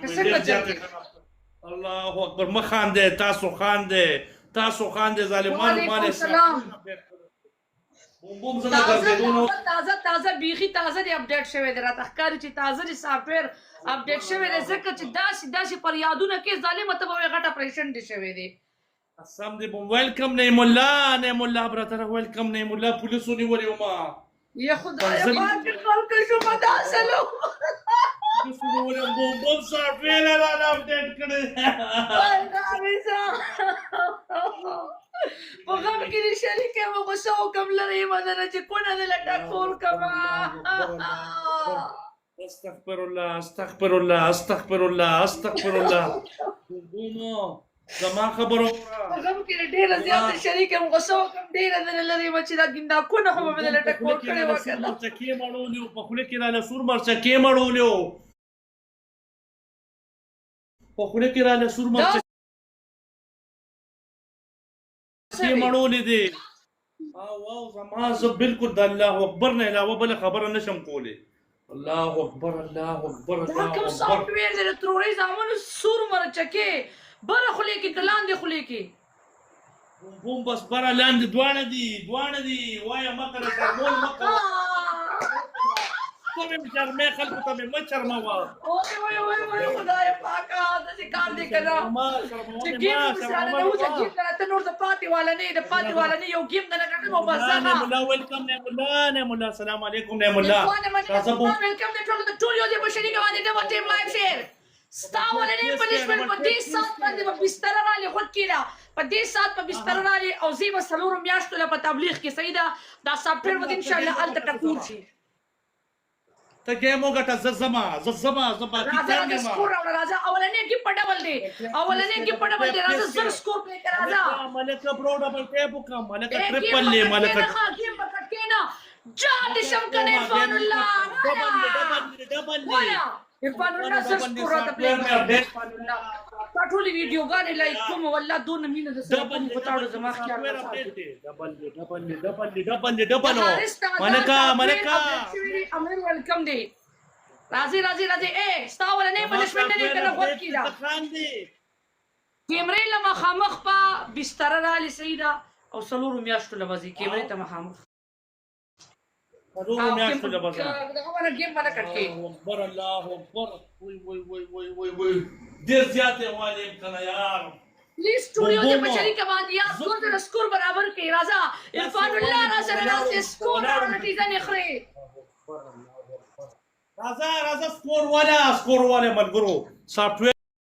ته وای څنګه ډیر چل زیات کوې؟ الله اکبر مخان دی تاسو خان دی تاسو خان دی ظالمانو وعلیکم مال سلام. بوم بوم زنه تازه ګرځېدو نو تازه تازه بیخي تازه دی اپډیټ شوی دی، راته ښکاري چې تازه دی سافټویر اپډیټ شوی دی، ځکه چې داسې داسې پر یادونه کې ظالمه ته به وایې غټ اپریشن دی شوی دی. قسم دی بوم ویلکم نعیم الله نعیم الله برادر ویلکم نعیم الله پولیسو نیولی وم یا خدای پاک خلک شو مدا سلو پولیسو نیولی وم بوم بوم سافټویر را اپډیټ کړی. په غم کې دې شریک یم، غوسه وکم لرې یم درنه چې کونه دې له ټکور کړم. استغفر الله استغفر الله استغفر الله استغفر الله. بوم زما خبرو په غم کې دې ډېره زیاته شریک یم، غوسه وکم ډېره درنه لرې یم چې دا ګنداکونه خو به مې دې له ټکور کړې وه که نه. مرچکې مړولیو په خوله کې راله سور مرچکې مړولیو په خوله کې راله سور مرچکې مړولې دي. او او زما زه بالکل د الله اکبر نه علاوه بله خبره نشم کولی. الله اکبر الله اکبر دا الله کوم اکبر. سافټویر دی د ترورې زامنو سور مرچکې بره خولې کې که لاندې خولې کې؟ بوم بوم بس بره لاندې دواړه دي دواړه دي. وایه مه کړه شرمول مه کوه، ته مې شرمې خلکو ته مې مه شرموه. وای وای وای وای خدای پاکه داسې کار دی که نه ما چې ګیم شرموه مې سره نه وځه، ګیم نه ته نور د پاتې والا نه د پاتې والا نه یو ګیم نه ګټم او بس نعیم ځه. الله ویلکم نعیم الله نعیم الله السلام علیکم نعیم الله. تازه بوم ویلکم دی ټولو ته، ټول یو ځای په شریکه باندې ډبل ټیپ لایو شیر. ستا ولنې پنشمنټ په دې ساعت باندې په بستر رالی غوږ کېده، په دې ساعت په بستر رالی او زه به څلورو میاشتو له په تبلیغ کې صحیح ده، دا سافټویر به انشاءالله هلته ټکور شي. ته ګیم وګټه، زه زما زه زما زه باقي راځه تنګ راځه یم. سکور راوړه راځه، اولنې ګیم په ډبل دی، اولنې ګیم په ډبل دی، راځه زر سکور پلې که راځه. ملکه برو ډبل ټیپ وکړه ملکه ګیم ټریپل به دی کټ ملکه کې نه ښه، ګیم به کټ کې نه جا دې شم کنه. عرفان الله ډبل دی ډبل دی ډبل دی. ولا عرفان الله زر سکور راته پلې کړه. عرفان الله تا ټولې ویډیوګانې لایک کوم، والله دونه مینه د سره کوم غوتاړو زما خیال وساتي. ډبل دی ډبل دی ډبل دی ډبل دی ډبل. حارث ته ملکه ملکه امیر ویلکم دی، راځي راځي راځي. اے ستا ولنې پنشمنټ نه دی کنه غوږ کیده خان دی کیمرې له مخامخ په بستر رالی صحیح ده او څلورو میاشتو له وځي کیمرې ته مخامخ څلورو میاشتو له وځي دغه باندې ګیم باندې کټ کې. الله اکبر الله اکبر وای وای وای وای وای وای ډیر زیات والي کنه یار. پلیز سټوډیو دې په شریکه باندې یار 2000 سکور برابر کړئ. راځه عرفان الله راځه راځه سکور راوړه ټیزنې خورې. راځه راځه سکور والا سکور والا ملګرو سافټویر.